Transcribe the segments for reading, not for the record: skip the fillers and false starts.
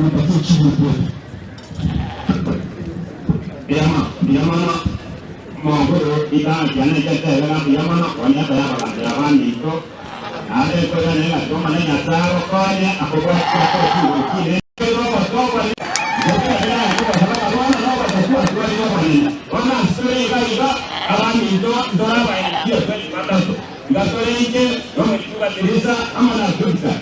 Nipatie chibu kwetu. Mbuya mono, mbuya mono, omonguru ritang'ani kiane inche ntebe ng'a mbuya mono konyeta y'abagambera abaminto, naende nkoirane ng'a Omonene Nyasae agokonye akobwatie akore chinguru chinene. Bono ase tore iga iga, abaminto, ntore abaenekia twensi batato, iga tore inche, na omochie Tirisa, amo na Tubsa.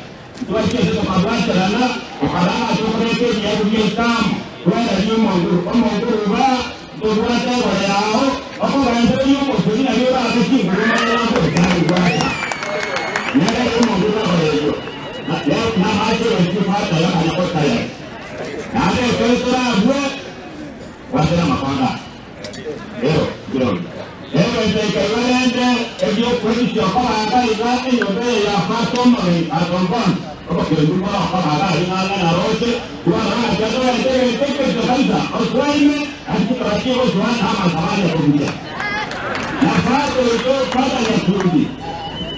Ntwachia ase tokabwaterana, tokarama ase okoreta ebiago biaito amo, tweraria omonguru. Omonguru iga ntobwate igoro yao, okogendereria omosuri nario orabe chinguru omanye nakoritari bwata. Nere omonguru nakora eyio, namache goikia fataya amanye gotayari. Naende ekero torabue, bwatera amakonda aya. Ero, mbirorio. Egento eke iga rende egi'okwebisia okobaga iga enyomba eye ya Pastor omogeni Pastor Mbondi, obokendu mboro okobaga aria ng'ang'e na roche, twarora ng'a tiatorente egento ekerito kabisa osoa ime, naki chikaba chigosoa na amasabo aria kobuya. Na Pastor oito Father Nyakundi,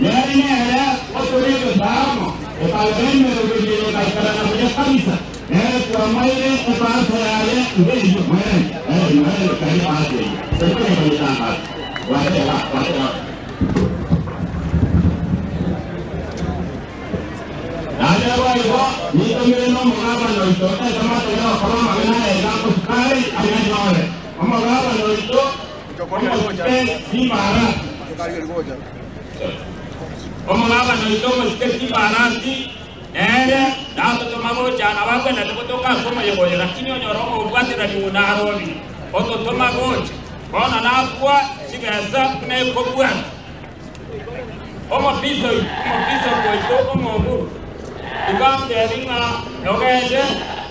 nere nere otore egesaamo, ekarora emeroberio eye egaikerana buya kabisa. Nere twamaire ebaasa yaye ng'eyio, mwerende, eh, mwerende kare ebaasa eyio. Tari kogenda gotangaza. Gwateba, gwateba. Naende boigo nintomire nomogabana oito esamate y'ogokora amang'ana aya iga akosukare anyanyore. Omogabana oito omosike Simbarati. Omogabana oito omosike Simbarati Nere natotoma gocha nabagwenerete gotoka ase omoyega oyo, lakini onyore omobwaterani ng'u narobire, ototoma gocha. Bono nakwa chibesa buna ekobwata. Omobisa oito, omobisa oito omonguru, iga antebi ng'a ogende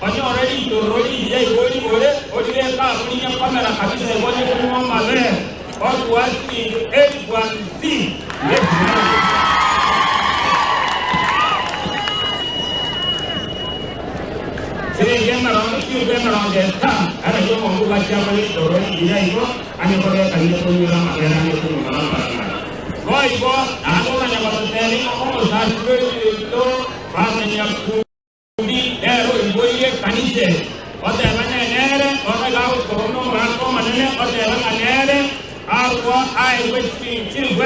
onyore ritororo rigiya igo origore, oribeke abwo rinya komera kabisa igo onye konywa amabere, otoa siringi elifu hamsini. Siringi emerongo chilifu 50 arari omonto gachia akore ritoro rigiya igo, anye kobeka ime konywera amabere anye konywa amaramara. Boigo naende omanye gototebia ng'a omosasi bw'ebinto bamenya ku. Undi nere oiboire ekanisa eye, oteba ng'a nere, bono iga agochia koba buna omogaka omonene, oteba ng'a nere agwo aegwe chilifu 30.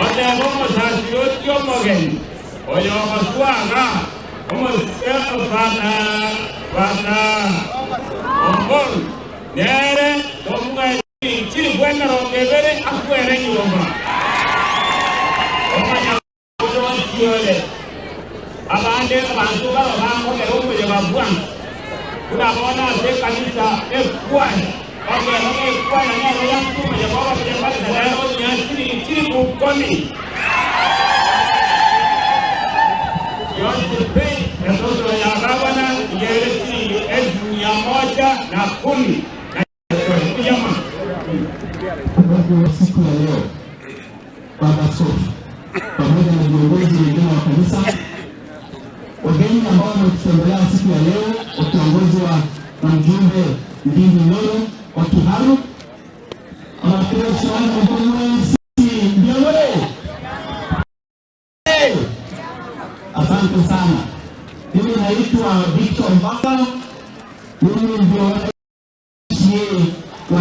Oteba omosasiroti omogeni, oyo ogoswaga, omosike Fata, Fata Ombolu, nere tomoe Chilifu 20 akwere nyomba. Omanya ore abande abanto baro bakogera omoyega bwango buna bono ase ekanisa ekwaya bagweba ng'a ekwaya nero yasire omoyega obobuya kabisa nero onyasiri chilifu 10 yonsi pi etoto ya gavana igere chiringi 110,000. Siku ya leo Baba Askofu pamoja na viongozi wengine wa kanisa, wageni ambao wametutembelea siku ya leo wakiongozwa na mjumbe Ndindi Nyoro wa Kiharu, Asante sana. Mimi naitwa Victor Mbaka, mimi ndio MCA wa.